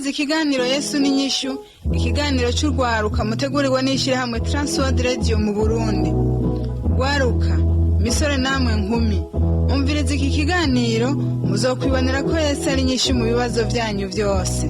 Mwumvirize ikiganiro Yesu n'inyishu, ikiganiro cy'urwaruka mutegurirwa n'ishyirahamwe Transworld Radio mu Burundi. Rwaruka, misore namwe nkumi, umvirize iki kiganiro, muzokwibonera ko Yesu ari inyishu mu bibazo byanyu byose.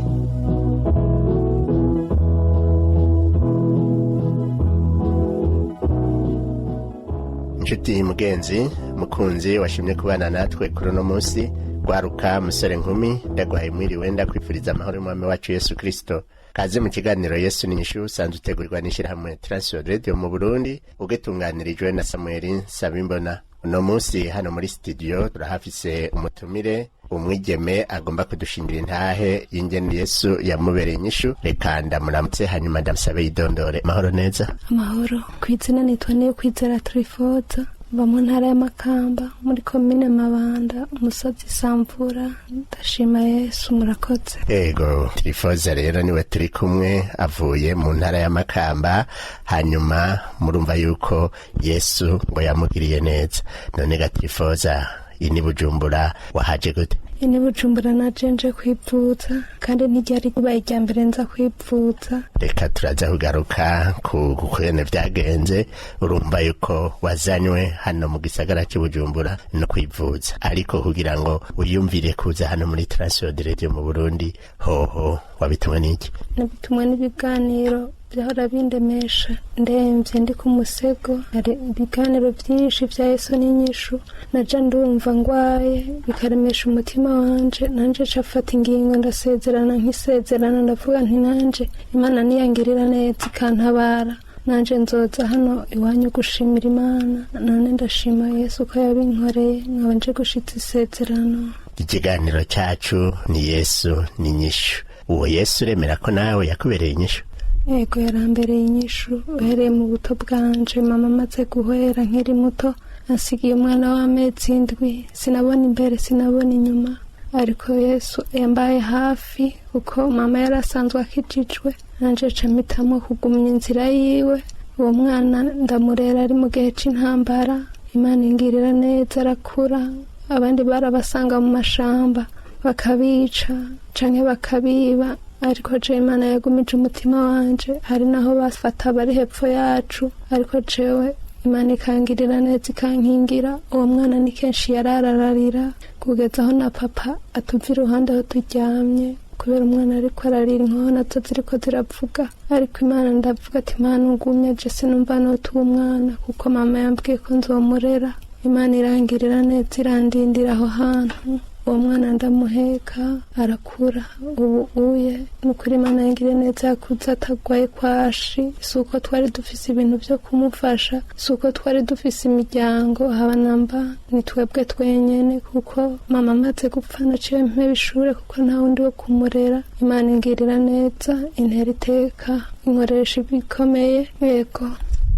Inshuti, mugenzi, mukunzi washimye kubana natwe kuri uno munsi, rwaruka, musore, nkumi, ndaguhaye mwiriwe, ndakwifuriza amahoro y'umwami wacu Yesu Kirisito. Kaze mu kiganiro Yesu n'inyishu, usanzwe utegurirwa n'ishyirahamwe Transworld Radio mu Burundi, ugitunganirijwe na Samuel Nsabimbona. Uno munsi hano muri studio turahafise umutumire, umwigeme agomba kudushingira intahe y'ingene Yesu yamubereye inyishu. Reka ndamuramutse, hanyuma ndamusabe yidondore. Amahoro neza? Amahoro. Ku izina nitwa Niyo Kwizera Turifoza, mba mu ntara y'Amakamba, muri komine Mabanda, umusozi Samvura. Ndashima Yesu, murakoze. Ego, Tirifoza rero niwe turi kumwe, avuye mu ntara y'Amakamba. Hanyuma murumva yuko Yesu ngo yamugiriye neza. None ga Tirifoza, iyi ni Bujumbura, wahaje gute? Ini Bujumbura naje nje kwivuza, kandi ntiryari ribaye irya mbere nza kwivuza. Reka turaza kugaruka ku kukene vyagenze. Urumva yuko wazanywe hano mu gisagara cy'Ubujumbura no kwivuza, ariko kugira ngo wiyumvire kuza hano muri Transworld Radio mu Burundi hoho wabitumwe n'iki? Nabitumwe n'ibiganiro byahora bindemesha ndemvye ndi ku musego. Hari ibiganiro byinshi vya Yesu n'inyishu naja ndumva ngwaye, bikaremesha umutima wanje. Nanje cafata ingingo, ndasezerana, nkisezerana, ndavuga nti nanje Imana niyangirira neza ikantabara, nanje nzoza hano iwanyu gushimira Imana. None ndashima Yesu ko yabinkoreye, nkaba nje gushitsa isezerano. Ikiganiro cyacu ni Yesu ni inyishu. Uwo Yesu uremera ko nawe yakubereye inyishu? Yego, yarambereye inyishu uhereye mu buto bwanje. Mama amaze guhera nkiri muto, ansigiye umwana w'amezi 7. Sinabona imbere, sinabona inyuma, ariko Yesu yambaye hafi, kuko mama yari asanzwe akijijwe. Nanje ca mpitamo kugumya inzira yiwe. Uwo mwana ndamurera ari mu gihe c'intambara. Imana ingirira neza, arakura. Abandi barabasanga mu mashamba bakabica canke bakabiba, ariko je Imana yagumije umutima wanje. Hari naho bafata bari hepfo yacu, ariko jewe Imana ikangirira neza, ikankingira. Uwo mwana ni kenshi yararararira, kugeza aho na papa atuva iruhande aho turyamye kubera umwana ariko ararira, inkoho nazo ziriko ziravuga. Ariko Imana, ndavuga ati: "Imana ugumye, je sinumva notuba umwana, kuko mama yambwiye ko nzomurera." Imana irangirira neza, irandindira aho hantu. Uwo mwana ndamuheka, arakura. Ubu uye ni ukuri Imana yangiriye neza, yakuze atagwaye kwashi. Si uko twari dufise ibintu byo kumufasha, si uko twari dufise imiryango, haba namba, ni twebwe twenyene, kuko mama amaze gupfa naciye mpeba ishure, kuko nta wundi wo kumurera. Imana ingirira neza, intera iteka, inkoresha ibikomeye, yego.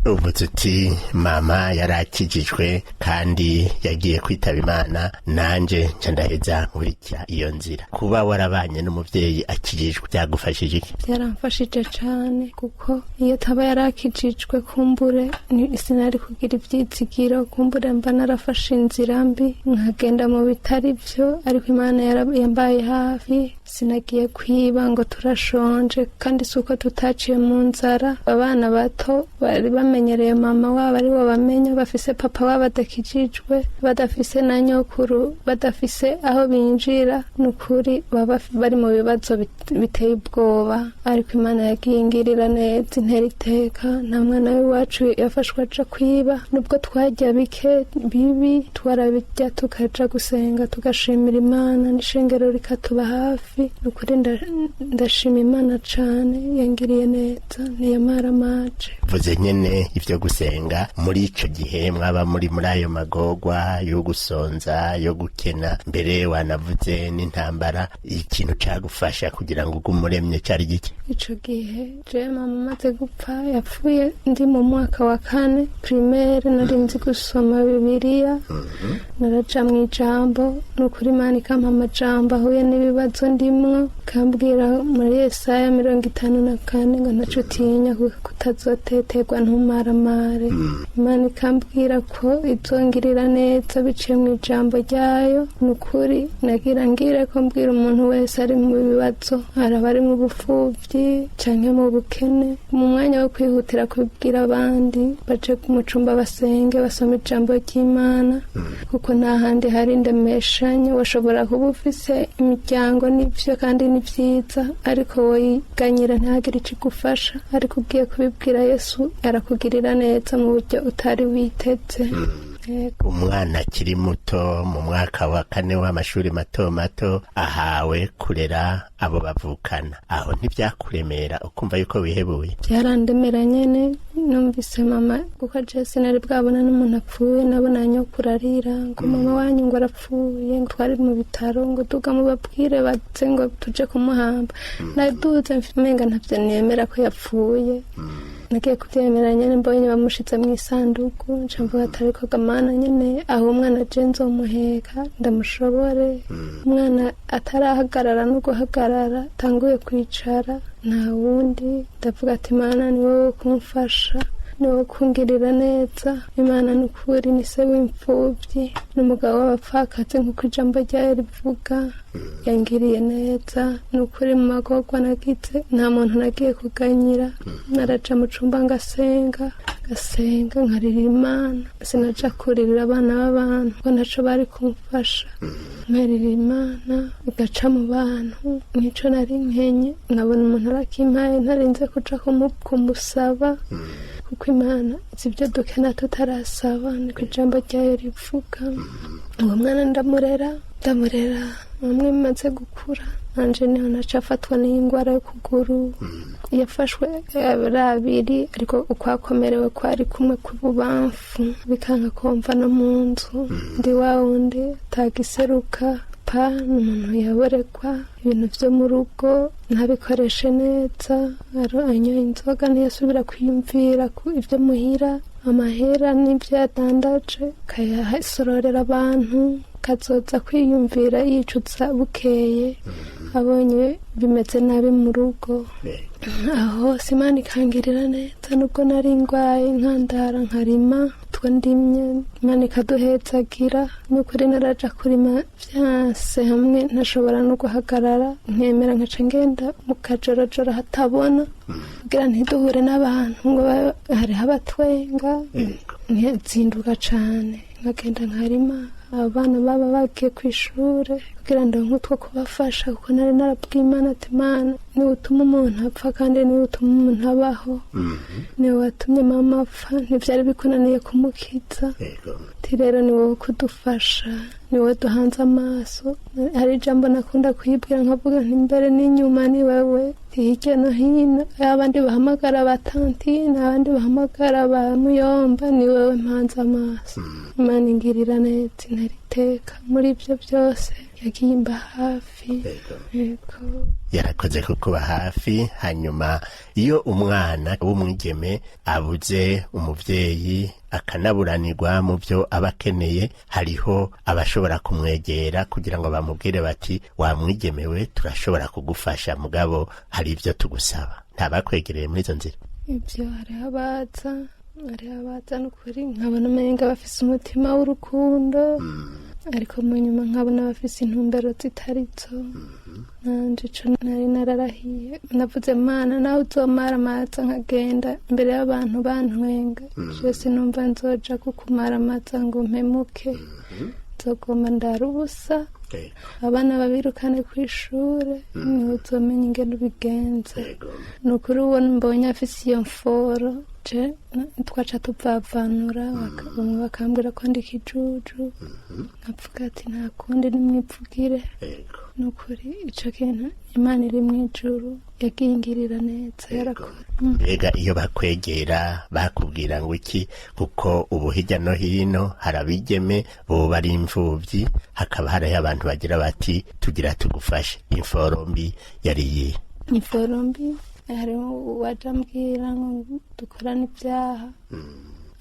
Uvuze uti mama yari akijijwe kandi yagiye kwitaba Imana, nanje nca ndaheza nkurikira iyo nzira. Kuba warabanye n'umuvyeyi akijijwe byagufashije iki? Byaramfashije cane, kuko iyo taba yarakijijwe, kumbure sinari kugira ivyizigiro, kumbure mba narafashe inzira mbi, nkagenda mu bitari vyo. Ariko Imana yambaye hafi, sinagiye kwiba ngo turashonje. Kandi si uko tutaciye mu nzara. Abana bato bari bamenyereye mama wabo ari bo bamenya, bafise papa wabo adakijijwe, badafise na nyokuru, badafise aho binjira, ni ukuri baba bari mu bibazo biteye ubwoba. Ariko Imana yagiye ingirira neza, intera iteka. Nta mwana w'iwacu yafashwe aja kwiba. Nubwo twarya bike bibi, twarabirya tukaja gusenga, tugashimira Imana, n'ishengero rikatuba hafi. Ni ukuri ndashima Imana cane, yangiriye neza, ntiyamaramaje. Vuze nyene ivyo gusenga. Muri ico gihe mwaba muri ayo magorwa yo gusonza, yo gukena, mbere wanavuze n'intambara, ikintu cagufasha kugira ngo ugume uremye cari giki? Ico gihe je mama amaze gupfa, yapfuye ndi mu mwaka wa kane primaire, nari nzi gusoma Bibiliya. Naraja mu ijambo, ni ukuri Imana ikampa amajambo ahuye n'ibibazo ndimo. ndimwo, kambwira muri Yesaya 54 ngo ntaco utinya kutazoteterwa ntumaramare. Imana ikambwira ko izongirira neza biciye mu ijambo ryayo. Ni ukuri nagira ngire ko mbwira umuntu wese ari mu bibazo, araba ari mu bupfuvyi canke mu bukene, mu mwanya wo kwihutira kubibwira abandi, baje mu cumba basenge, basome ijambo ry'Imana, kuko nta handi hari indemeshanyo. Washobora kuba ufise imiryango, n'ivyo kandi ni vyiza, ariko woyiganyira ntihagire ikigufasha. Ariko ugiye kubibwira Yesu, arakugirira neza mu buryo utari witeze. Yego. Umwana akiri muto, mu mwaka wa kane w'amashuri mato mato, ahawe kurera abo bavukana, aho ntibyakuremera ukumva yuko wihebuye? Byarandemera nyene. Numvise mama, kuko je sinari bwabona n'umuntu apfuye, nabona nyokuru arira ngo mama wanyu ngo arapfuye, ngo twari mu bitaro, ngo duga mubabwire baze ngo tuje kumuhamba. Naduze umenga ntavyo nemera ko yapfuye. Nagiye kubyemera nyene mbonye bamushize mu isanduku, nca mvuga ati ariko gamana nyene, aho umwana je nzomuheka ndamushobore? Umwana atarahagarara no guhagarara, atanguye kwicara, nta wundi. Ndavuga ati Mana, ni wowe kumfasha, ni wowe kungirira neza. Imana ni ukuri ni se w'imfubyi n'umugabo w'abapfakazi, nk'uko ijambo ryayo rivuga. Yangiriye neza ni ukuri. Mu magorwa nagize, nta muntu nagiye kuganyira. Naraja mu cumba ngasenga, ngasenga, nkarira Imana. Sinaja kuririra abana b'abantu ngo ntaco bari kumfasha. Nkarira Imana igaca mu bantu. Nk'ico nari nkenye, nkabona umuntu arakimpaye ntarinze kuja kumusaba, kuko Imana izi ibyo dukena tutarasaba, niko ijambo ryayo rivuga. Uwo mwana ndamurera, ndamurera. Bamwe bimaze gukura, nanje niho naca afatwa n'iyi ndwara y'ukuguru. Yafashwe ari abiri, ariko ukwakomerewe kwari kumwe kw'ibubamfu, bikanka kumva no mu nzu. Ndi wa wundi atagiseruka pa, ni umuntu yaboregwa ibintu vyo mu rugo ntabikoreshe neza, anyoye inzoga ntiyasubira kwiyumvira ku ibyo muhira, amahera n'ibyo yadandaje akayasororera abantu, kazoza kwiyumvira yicuza bukeye abonye bimeze nabi mu rugo. Aho hose Imana ikangirira neza, nubwo nari ndwaye, nkandara nkarima utwo ndimye, Imana ikaduhetsagira. N'ukuri naraja kurima vyanse, hamwe ntashobora no guhagarara, nkemera nkaca ngenda mu kajorojoro hatabona kugira ntiduhure n'abantu ngo hariho abatwenga. Nkazinduka cane nkagenda nkarima, abana baba bagiye ku ishure, kugira ngo nk'utwo kubafasha, kuko nari narabwiye Imana ati Imana, niwe utuma umuntu apfa kandi niwe utuma umuntu abaho, niwe watumye mama apfa, ntivyari bikunaniye kumukiza. Ati rero ni wowe kudufasha, ni wowe duhanze amaso. Hari ijambo nakunda kuyibwira, nkavuga nti imbere n'inyuma ni wewe, hirya no hino, abandi bahamagara ba tantine, abandi bahamagara ba muyomba, ni wewe mpanze amaso. Imana ingirira neza, intera iteka muri ibyo byose, yagiye imba hafi. Yego. Yarakoze kukuba hafi. Hanyuma iyo umwana w'umwigeme abuze umuvyeyi, akanaburanirwa mu byo aba akeneye, hariho abashobora kumwegera kugira ngo bamubwire bati wa mwigeme we, turashobora kugufasha, mugabo hari ibyo tugusaba. Ntabakwegereye muri izo nzira? Ibyo hariho abaza, hariho abaza n'ukuri, nkabona umenga bafise umutima w'urukundo, ariko mu nyuma nkabona bafise intumbero zitarizo. Nanje ico nari nararahiye, navuze Mana, nawe uzomara amaza nkagenda imbere y'abantu bantwenga, je sinumva nzoja kukumara amaza ngo mpemuke, nzogoma ndara ubusa, abana babirukane ku ishure, niwe uzomenya ingene ubigenza. Ni ukuri uwo mbonye afise iyo mforo, je twaca tuvavanura. Bamwe bakambwira ko ndi ikijuju, nkavuga ati nta kundi, nimwipfugire. Ni ukuri ico kintu Imana iri mw'ijuru yagiye ingirira neza, yarakora. Mbega iyo bakwegera bakubwira ngo iki? Kuko ubu hirya no hino hari abigeme boba ari imfuvyi, hakaba hariho abantu bagira bati tugira tugufashe. Imforo mbi yari iyihe? Imforo mbi, hariho uwaja ambwira ngo dukorane ibyaha.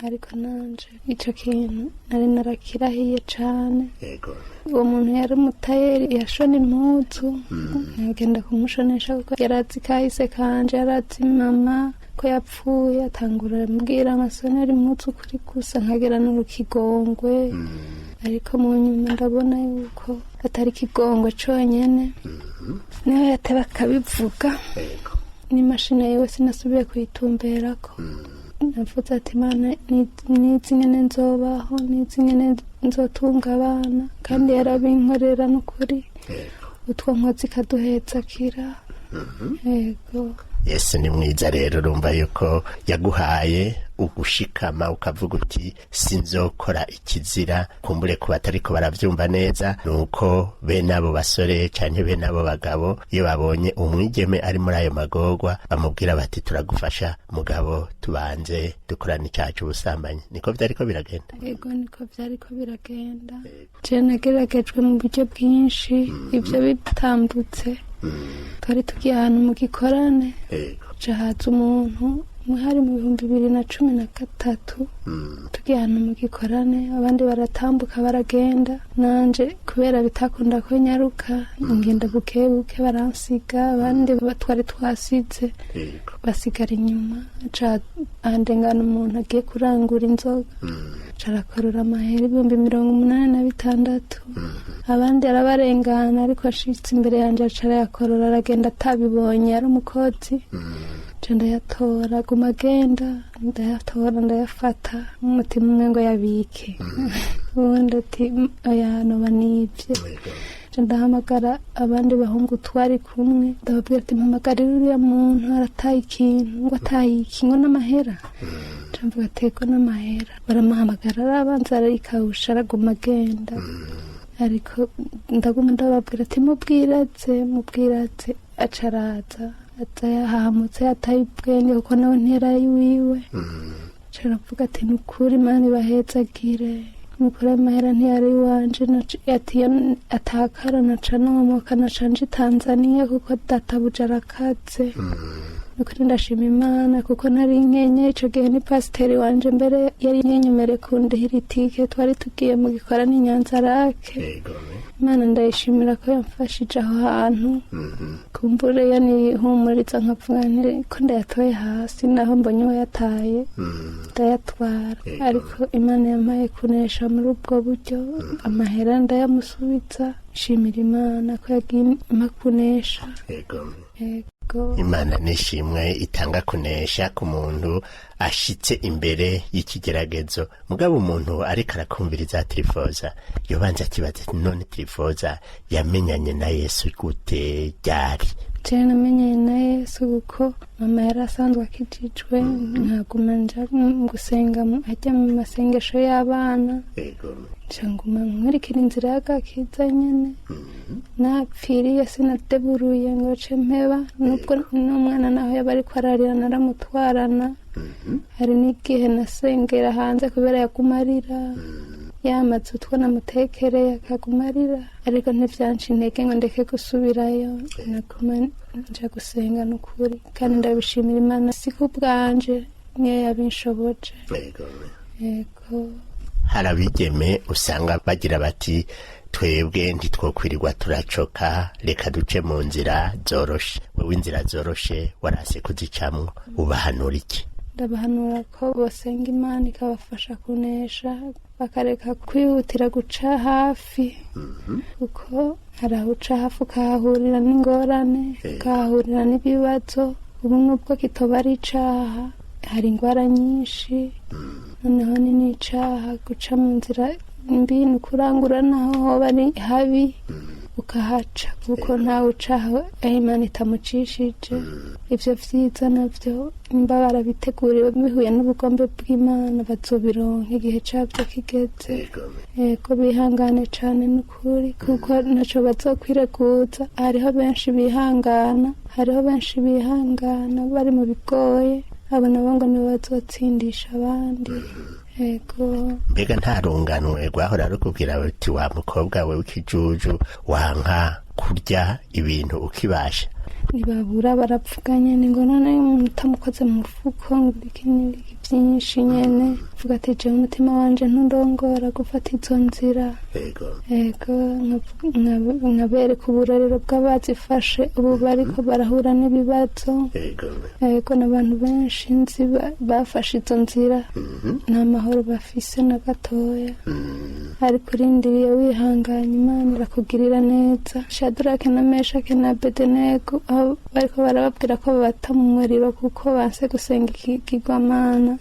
Ariko nanje ico kintu nari narakirahiye cane. Yego. Uwo muntu yari umutayeri, yashona impuzu, nkagenda kumushonesha kuko yarazi kahise kanje, yarazi mama ko yapfuye. Atangura ambwira amasonera impuzu kuri gusa, nkagira n'urukigongwe. Ariko mu nyuma ndabona yuko atari ikigongwe conyene, niho yateba akabivuga. Yego. N'imashini yiwe sinasubiye kuyitumberako. Navuze ati: "Imana nizi ingene nzobaho, nizi ingene nzotunga abana." Kandi yarabinkorera n'ukuri. Yego. Utwo nkozi ikaduhetsakira. Yego. Yesu ni mwiza. Rero urumva yuko yaguhaye ugushikama, ukavuga uti: "Sinzokora ikizira." Kumbure ku batariko baravyumva neza, nuko bene abo basore canke bene abo bagabo, iyo babonye umwigeme ari muri ayo magorwa, bamubwira bati: "Turagufasha, mugabo tubanze dukorane icyaha c'ubusambanyi." Niko vyariko biragenda? Yego, niko vyariko biragenda. Je nageragejwe mu buryo bwinshi. Ibyo bitambutse, twari tugiye ahantu mu gikorane. Yego. Ca haza umuntu umwe, hari mu 2013. Tugiye ahantu mu gikorane, abandi baratambuka baragenda, nanje kubera bitakunda ko nyaruka, ngenda buke buke, baransiga. Abandi twari twasize Yego. basigara inyuma. Ca andengana umuntu agiye kurangura inzoga, ca arakorora amahera 86,000. Abandi arabarengana, ariko ashitse imbere yanje aca arayakorora, aragenda atabibonye, ari umukozi. Ca ndayatora, aguma agenda, ndayatora, ndayafata n'umutima umwe ngo yabike, ubundi ati: "Oya, noba nivye." Yego. Nca ndahamagara abandi bahungu twari kumwe, ndababwira ati: "Mpamagarira uriya muntu, arataye ikintu." Ngo: "Ataye iki?" Ngo: "N'amahera." Nca mvuga ati: "Ego, n'amahera." Baramuhamagara, arabanza arikawusha, araguma agenda. Ariko ndaguma ndababwira ati: "Mubwiraze, mubwiraze." Aca araza, aza yahahamutse, yataye ubwenge, kuko nawe ntiyaraye iwiwe. Aca aravuga ati: "Ni ukuri, Imana ibahezagire, nukuri amahera ntiyari iwanje." Ati: "Iyo atakara naca nomoka, naca nja i Tanzaniya, kuko databuja arakaze." Nukuri ndashima Imana kuko nari nkenye ico gihe. Ni pasiteri wanje mbere yari yenyemere kundihira itike, twari tugiye mu gikorane i Nyanzarake. Yego. Imana ndayishimira ko yamfashije aho hantu. Kumbure yo nihumuriza nkavuga nti ko ndayatoye hasi, naho mbonye uwayataye ndayatwara. Yego. Ariko Imana yampaye kunesha muri ubwo buryo, amahera ndayamusubiza. Nshimira Imana ko yagiye impa kunesha. Yego. Yego. Imana nishimwe itanga kunesha ku muntu ashitse imbere y'ikigeragezo. Mugabo umuntu ariko arakumviriza Tirifoza, yobanza akibaza ati: "None Tirifoza yamenyanye na Yesu gute, ryari?" Jewe namenyanye na Yesu kuko mama yari asanzwe akijijwe, nkaguma nja gusenga, ajya mu masengesho y'abana. Yego. Nca nguma nkurikira inzira y'agakiza nyene. Napfiriye sinadeburuye ngo ce mpeba, nubwo n'umwana naho yaba ariko ararira naramutwarana. Hari n'igihe nasengera hanze kubera yaguma arira, yamaze utwo namutekereye akaguma arira, ariko ntivyanca intege ngo ndeke gusubirayo. Naguma nja gusenga n'ukuri, kandi ndabishimira Imana, si ku bwanje, niyo yabinshoboje. Yego. Yego. Hari abigeme usanga bagira bati: "Twebwe ntitwokwirirwa turacoka, reka duce mu nzira zoroshe." Wewe inzira zoroshe warase kuzicamwo, ubahanura iki? Ndabahanura ko basenga Imana ikabafasha kunesha, bakareka kwihutira guca hafi, kuko hari aho uca hafi ukahahurira n'ingorane, ukahahurira n'ibibazo. Ubu nubwo kitoba ari icaha, hari ingwara nyinshi. Noneho ni n'icaha guca mu nzira mbi, ni ukurangura naho hoba ari habi ukahaca, kuko ntawe ucaha aho Imana itamucishije. Ibyo vyiza navyo nimba barabiteguriwe bihuye n'ubugombe bw'Imana, bazobironka igihe cabyo kigeze. Yego, bihangane cane n'ukuri, kuko ntaco bazokwireguza. Hariho benshi bihangana, hariho benshi bihangana bari mu bigoye, abo nabo ngo nibo bazotsindisha abandi. Yego. Mbega nta runganwe rwahora rukubwira ruti: "Wa mukobwa we w'ikijuju, wanka kurya ibintu ukibasha"? Ntibabura baravuga nyene ngo none umuntu utamukoze mu mufuko, ngo ibiki n'ibiki byinshi nyene. Vuga ati jewe umutima wanje ntundongora gufata izo nzira. Ego, nkabereka uburorero bw'abazifashe ubu bariko barahura n'ibibazo. Ego, n'abantu benshi nzi bafashe izo nzira, nta mahoro bafise na gatoya. Ariko urindiriye wihanganye, Imana irakugirira neza. Shadurake na Meshake na Abedenego, aho bariko barababwira ko babata mu muriro kuko banse gusenga ikigirwamana,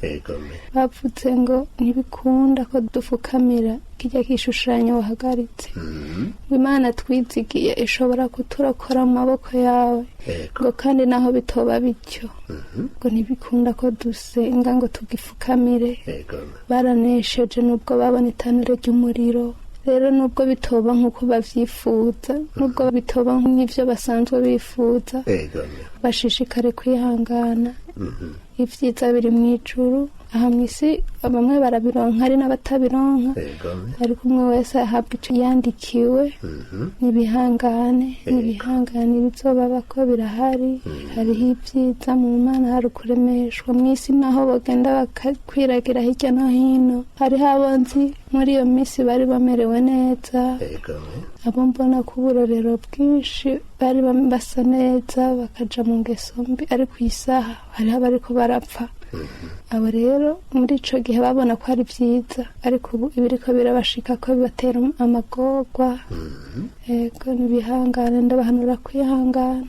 bavuze ngo ntibikunda ko dufukamira kirya gishushanyo wahagaritse. Imana twizigiye ishobora kuturokora mu maboko yawe, ngo kandi naho bitoba bityo, ngo ntibikunda ko dusenga ngo tugifukamire. Baranesheje nubwo babona itanure ry'umuriro. Rero nubwo bitoba nk'uko bavyifuza, nubwo bitoba nk'ivyo basanzwe bifuza, bashishikare kwihangana. Ibyiza biri mu ijuru. Aha mu isi bamwe barabironka, hari n'abatabironka, ariko umwe wese ahabwa icyo yandikiwe. Nibihangane, nibihangane, ibizoba ko birahari. Hariho ibyiza mu Mana, hari ukuremeshwa mu isi. Naho bagenda bakakwiragira hirya no hino, hariho abo nzi muri iyo minsi bari bamerewe neza, abo mbona ku burorero bwinshi bari basa neza, bakaja mu ngeso mbi, ariko iyi saha hariho abariko barapfa. Abo rero muri ico gihe babona ko ari vyiza, ariko ubu ibiriko birabashika ko bibatera amagorwa. Ego, nibihangane, ndabahanura kwihangana.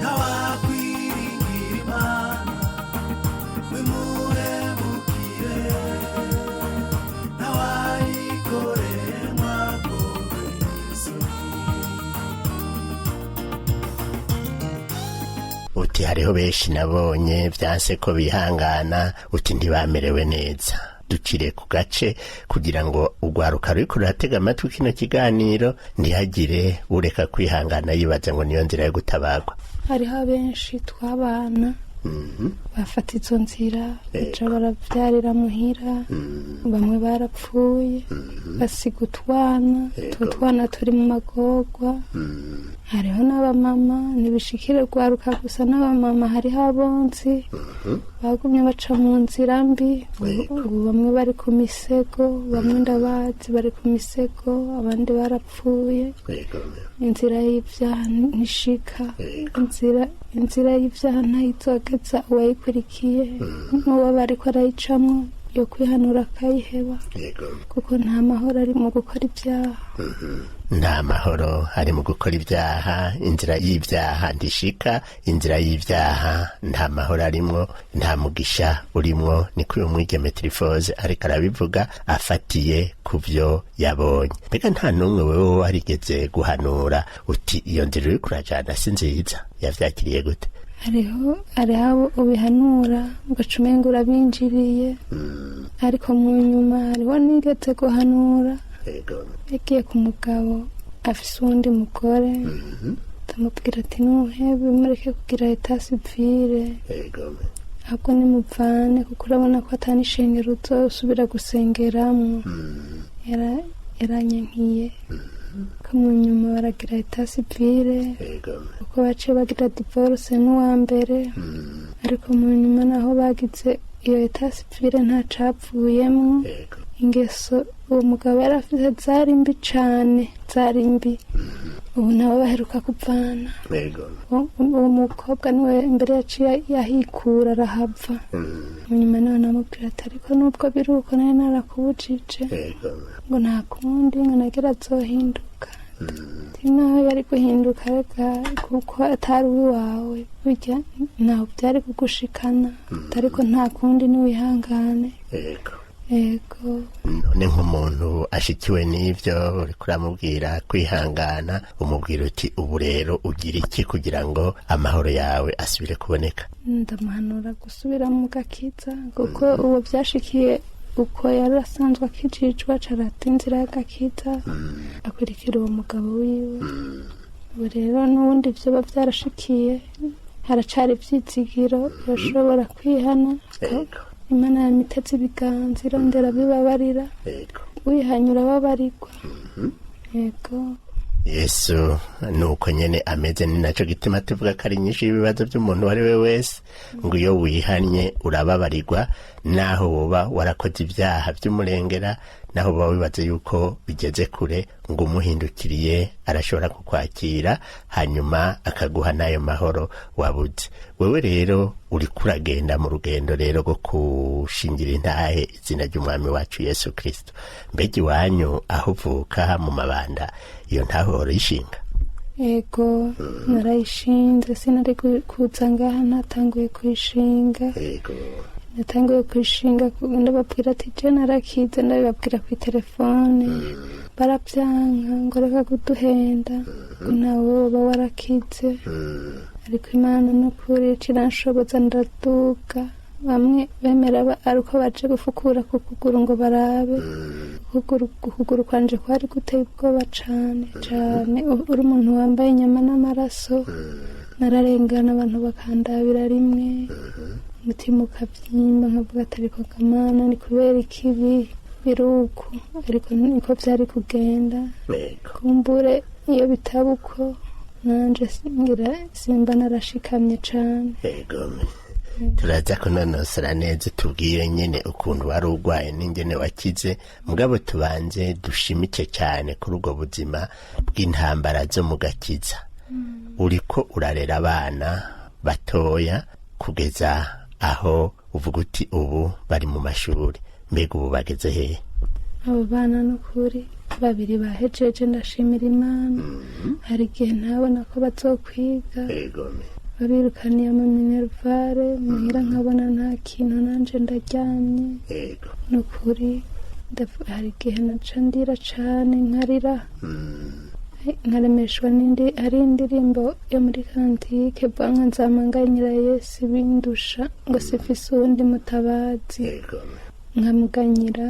Ntawakwiringira Imana wimuhemukire, ntawayikoreye mwakowe isoni. Uti hariho benshi nabonye vyanse ko bihangana, uti ntibamerewe neza. Ducire ku gace kugira ngo urwaruka ruriko ruratega amatwi kino kiganiro ntihagire ureka kwihangana yibaza ngo niyo nzira yo gutabarwa. Hariho benshi twabana bafata izo nzira, baca baravyarira muhira, bamwe barapfuye basiga utwana. Utwo twana turi mu magorwa. Hariho n'abamama, ntibishikire rwaruka gusa, n'abamama. Hariho abonzi bagumye baca mu nzira mbi. Ubu bamwe bari ku misego, bamwe ndabazi bari ku misego, abandi barapfuye. Inzira y'ibyaha ntishika, inzira y'ibyaha ntayizogeza uwayikurikiye. N'uwo bariko arayicamwo yo kwihanura akayiheba, kuko nta mahoro ari mu gukora ibyaha. Nta mahoro ari mu gukora ibyaha. Inzira y'ibyaha ntishika, inzira y'ibyaha nta mahoro arimwo, nta mugisha urimwo. Niko uyu mwigeme Tirifoze ariko arabivuga afatiye ku byo yabonye. Mbega nta n'umwe wewe warigeze guhanura uti iyo nzira uriko urajana si nziza? Yavyakiriye gute? Hariho abo ubihanura ugaca umenga urabinjiriye, ariko mu nyuma hariho nigeze guhanura, yagiye ku mugabo afise uwundi mugore, ndamubwira ati nuhebe, mureke kugira état civil, ahubwo nimuvane, kuko urabona ko atani ishengero uzosubira gusengeramwo. Yaranyankiye ko mu nyuma baragira état civil, kuko baciye bagira divorce n'uwa mbere. Ariko mu nyuma naho bagize iyo état civil ntacapfuyemwo. Ingeso uwo mugabo yari afite zari mbi cane, zari mbi. Ubu nabo baheruka kuvana. Uwo mukobwa niwe imbere yaciye yahikura arahava. Mu nyuma niwe namubwira ati ariko nubwo biri uko nari narakubujije, ngo nta kundi, ngo nagira azohinduka. Ati naho yari guhinduka reka, kuko atari uwiwawe, burya ntaho byari kugushikana. Ariko nta kundi, niwihangane. Ego. None nk'umuntu ashikiwe n'ivyo uriko uramubwira kwihangana, umubwira uti ubu rero ugira iki kugira ngo amahoro yawe asubire kuboneka? Ndamuhanura gusubira mu gakiza, kuko uwo byashikiye uko yari asanzwe akijijwe, acarata inzira y'agakiza, akurikira uwo mugabo wiwe. Ubu rero n'ubundi vyoba byarashikiye, haracari ivyizigiro, yoshobora kwihana. Imana yamiteze ibiganza, irondera bibabarira. Wihanye urababarirwa. Yego. Yesu nuko nyene ameze. Ni naco gituma tuvuga ko ari nyinshi y'ibibazo by'umuntu uwo ari we wese, ngo iyo wihanye urababarirwa, naho woba warakoze ibyaha by'umurengera, naho woba wibaze yuko bigeze kure, ngo umuhindukiriye arashobora kukwakira, hanyuma akaguha n'ayo mahoro wabuze. Wewe rero uriko uragenda mu rugendo rero rwo kushingira intahe izina ry'umwami wacu Yesu Kristo. Mbega iwanyu aho uvuka mu Mabanda, iyo ntahe wahora uyishinga? Ego, narayishinze. Sinari kuza ngaha natanguye kuyishinga. Natanguye kuyishinga ndababwira ati je narakize, ndabibabwira ku telefone, barabyanka ngo reka kuduhenda, ngo ntawe woba warakize. Ariko Imana n'ukuri iranshoboza, ndaduga. Bamwe bemera ari uko baje gufukura ku kuguru ngo barabe ukuguru kwanje kwari guteye ubwoba cane cane. Uri umuntu wambaye inyama n'amaraso, nararengana abantu bakandabira rimwe, umutima ukabyimba, nkavuga ati ariko kamana, ni kubera ikibi biri uku? Ariko niko byari kugenda. Kumbure iyo bitaba uko, nanje ngira simba narashikamye cane. Yego, turaza kunonosora neza, tubwire nyine ukuntu wari urwaye n'ingene wakize. Mugabo tubanze dushimike cyane kuri ubwo buzima bw'intambara zo mu gakiza. Uriko urarera abana batoya kugeza aho uvuga uti ubu bari mu mashuri. Mbega ubu bageze hehe? Abo bana n'ukuri babiri bahejeje, ndashimira Imana. Hari igihe ntabona ko bazokwiga, babirukaniye ama minerval muhira, nkabona nta kintu, nanje ndaryamye. Ni ukuri hari igihe naca ndira cane, nkarira, nkaremeshwa n'indi. Hari indirimbo yo muri cantique ivuga ngo nzamanganyira Yesu bindusha, ngo sifise uwundi mutabazi. Nkamuganyira,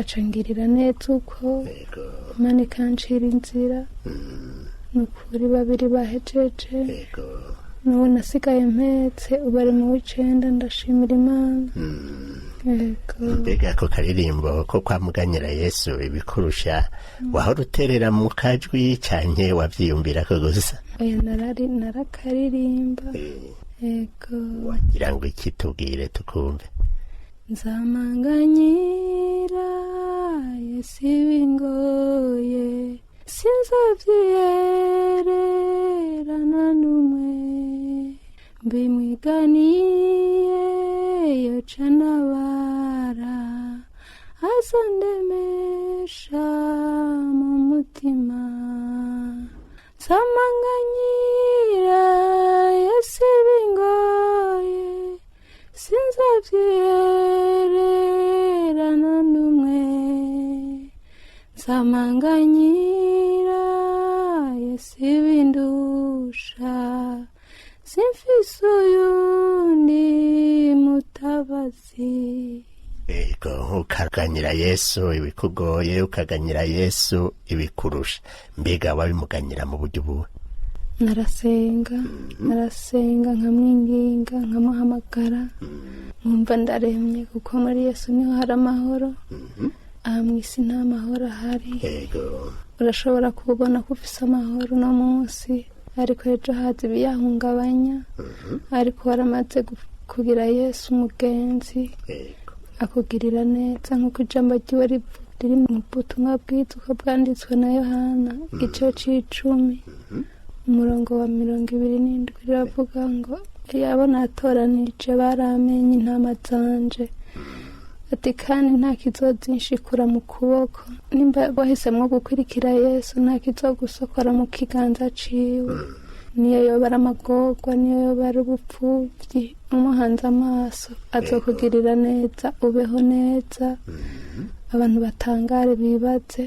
acangirira neza uko Imana ikancira inzira. Ni ukuri babiri bahejeje, n'ubu nasigaye mpetse ubu ari mu w'icenda, ndashimira Imana. Yego. Mbega ako karirimbo ko kwamuganyira Yesu ibikurusha, wahora uterera mu kajwi canke wavyiyumvirako gusa? Oya, narari narakaririmba, yego. Wagira ngo iki? Tubwire tukumve. Nzamanganyira Yesu ibingoye, sinzovyiyererana n'umwe, mbimwiganiye yoca nabara, azondemesha mu mutima. Nzamanganyira Yesu ibingoye, sinzovyiyererana n'umwe, nzamanganyira Yesu ibindusha, simfise uyundi mutabazi. Ego, ukaganyira Yesu ibikugoye, ukaganyira Yesu ibikurusha. Mbega wabimuganyira mu buryo ubuhe? Narasenga, narasenga, nkamwinginga, nkamuhamagara, nkumva ndaremye, kuko muri Yesu niho hari amahoro. Aha mu isi nta mahoro ahari. Urashobora kubona ko ufise amahoro uno munsi, ariko ejo haza ibiyahungabanya. Ariko waramaze kugira Yesu umugenzi, akugirira neza, nk'uko ijambo ryiwe riri mu butumwa bwiza uko bwanditswe na Yohana, igice c'icumi, umurongo wa 27, riravuga ngo yabo natoranije baramenye intama zanje, ati kandi nta kizozinshikura mu kuboko. Nimba wahisemwo gukurikira Yesu, nta kizogusokora mu kiganza ciwe. Niyo yoba ari amagorwa, niyo yoba ari ubupfuvyi, umuhanze amaso azokugirira neza, ubeho neza, abantu batangare, bibaze,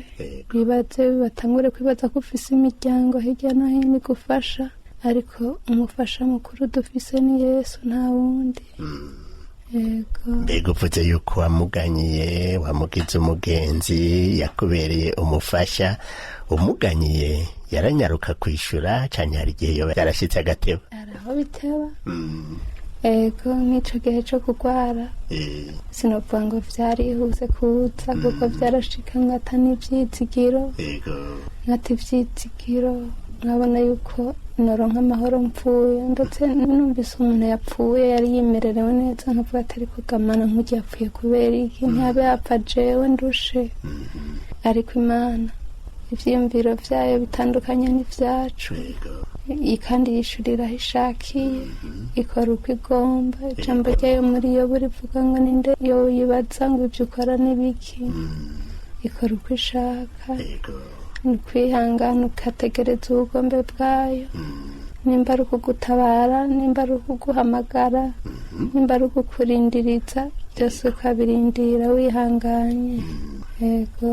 bibaze, batangure kwibaza ko ufise imiryango hirya no hino igufasha. Ariko umufasha mukuru dufise ni Yesu, nta wundi. Yego. Mbega uvuze yuko wamuganyiye, wamugize umugenzi, yakubereye umufasha, umuganyiye yaranyaruka kwishura, canke hari igihe yoba yarashitse agateba? Hari aho biteba. Ego, nk'ico gihe co kugwara sinovuga ngo vyarihuse kuza, kuko vyarashika nkata n'ivyizigiro, nkata ivyizigiro, nkabona yuko noronka amahoro mpfuye. Ndetse numvise umuntu yapfuye yari yimererewe neza, nkavuga ati ariko gamana nk'ugiye yapfuye kubera iki? Ntiyabe yapfa jewe ndushe. Ariko Imana ivyiyumviro vyayo bitandukanye n'ivyacu. Kandi yishurira aho ishakiye, ikora uko igomba. Ijambo ryayo muri yo burivuga ngo ninde yoyibaza ngo ibyo ukora ni biki? Ikora uko ishaka. Ni ukwihangana ugategereza ubugombe bwayo, nimba ari ukugutabara, nimba ari ukuguhamagara, nimba ari ukukurindiriza, byose ukabirindira wihanganye. Yego.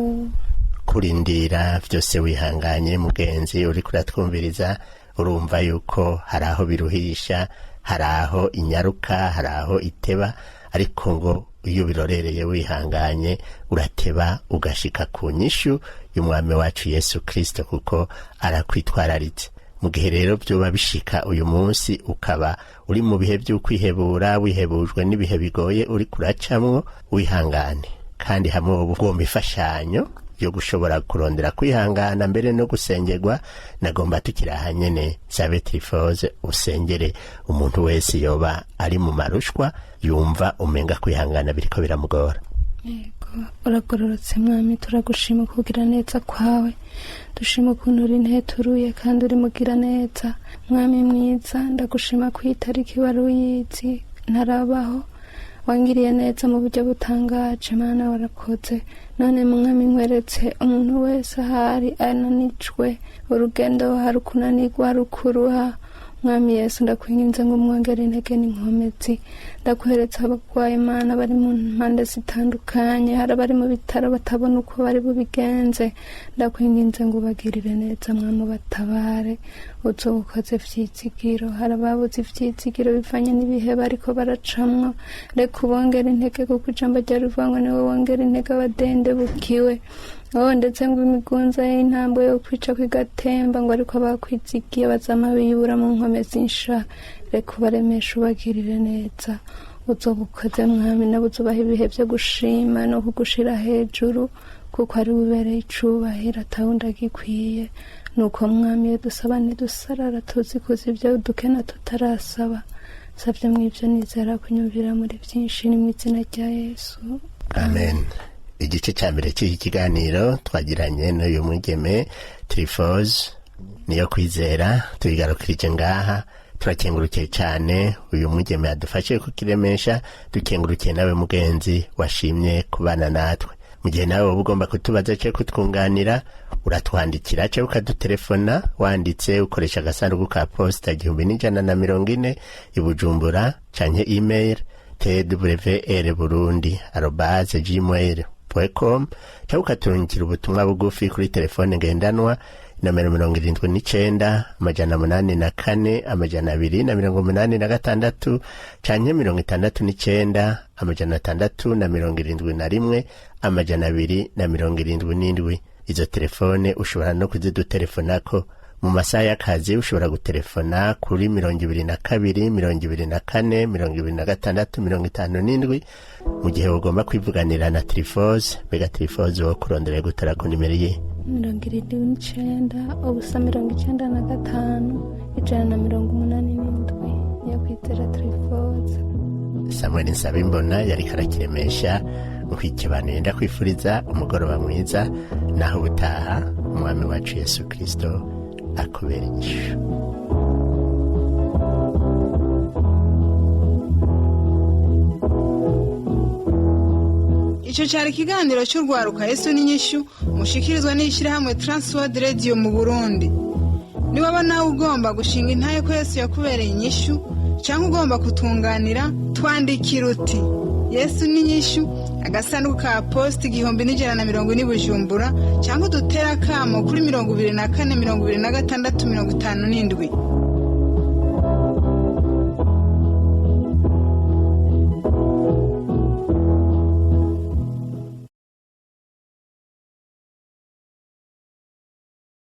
Kurindira byose wihanganye. Mugenzi uri kuratwumviriza, urumva yuko hari aho biruhisha, hari aho inyaruka, hari aho iteba, ariko ngo iyo ubirorereye wihanganye urateba ugashika ku nyishu y'umwami wacu Yesu Kirisito, kuko arakwitwararitse. Mu gihe rero byoba bishika uyu munsi ukaba uri mu bihe by'ukwihebura, wihebujwe n'ibihe bigoye uri kuracamwo, wihangane. Kandi hamwe woba ugomba imfashanyo yo gushobora kurondera kwihangana mbere no gusengerwa, nagomba tukiri aha nyene sabe Trifoze usengere umuntu wese yoba ari mu marushwa, yumva umenga kwihangana biriko biramugora. Yego, uragororotse mwami, turagushima kugira neza kwawe, dushima ukuntu uri nteturuye kandi uri mugira neza. Mwami mwiza, ndagushima ku itariki wari uyizi ntarabaho, wangiriye neza mu buryo butangaje. Mana, warakoze. None mwami, nkweretse umuntu wese ahari ananijwe urugendo, hari ukunanirwa, hari ukuruha. Mwami Yesu, ndakwinginze ngo umwongere intege n'inkomezi. Ndakuheretse abarwayi Imana bari mu mpande zitandukanye, hari abari mu bitaro batabona uko bari bubigenze. Ndakwinginze ngo ubagirire neza mwami, ubatabare, uzobukoze vyizigiro. Hari ababuze ivyizigiro bivanye n'ibihe bariko baracamwo, reka ubongere intege, kuko ijambo ryawe rivuga ngo niwe wongera intege abadende bukiwe. Oh, ndetse ngo imigunza y'intambwe yo kwica kwigatemba, ngo ariko bakwizigiye bazama biyubura mu nkome zinsha. Reka ubaremeshe, ubagirire neza, uzobukoze mwami, nabo uzubaha ibihe byo gushima no kugushira hejuru, kuko ari ubereye icubahiro, atawundi agikwiye. Nuko mwami, iyo dusaba ntidusarara, tuzi kuzi ibyo dukena tutarasaba. Savye mw'ivyo nizera kunyumvira muri byinshi, ni mu izina rya Yesu. Amen. Igice cya mbere cy'iki kiganiro twagiranye n'uyu mwigeme Trifoze niyo kwizera tuyigarukirije ngaha. Turakengurukiye cyane uyu mwigeme yadufashe kukiremesha, dukengurukiye nawe mugenzi washimye kubana natwe. Mu gihe nawe woba ugomba kutubaza cyangwa kutwunganira, uratwandikira cyangwa ukadutelefona wanditse ukoresha agasanduku ka posita 1140 i Bujumbura, canke email twr burundi@gmail.com, cyangwa ukaturungikira ubutumwa bugufi kuri telefone ngendanwa nomero 79 804 286, canke 69 671 277. Izo telefone ushobora no kuzidutelefonako mu masaha y'akazi. Ushobora gutelefona kuri 22 24 26 57. Mu gihe ugomba kwivuganira na Trifoze, mbega Trifoze wo kurondera gutara ku nimero ye? 79 0 95 187, niyo kwizera Trifoze. Samuel Nsabimbona yari karakiremesha nkwikebano. Yenda kwifuriza umugoroba mwiza, naho ubutaha. Umwami wacu Yesu Kristo akubera inyishu. Icyo cyari ikiganiro cy'urwaruka Yesu n'inyishu, mushikirizwa n'ishyirahamwe Transworld Radio mu Burundi. Niwaba nawe ugomba gushinga intahe ko Yesu yakubereye inyishu, cyangwa ugomba kutunganira, twandikira uti: Yesu n'inyishu, agasanduku ka posita 1140 Bujumbura, cyangwa udutere akamo kuri 24 26 57.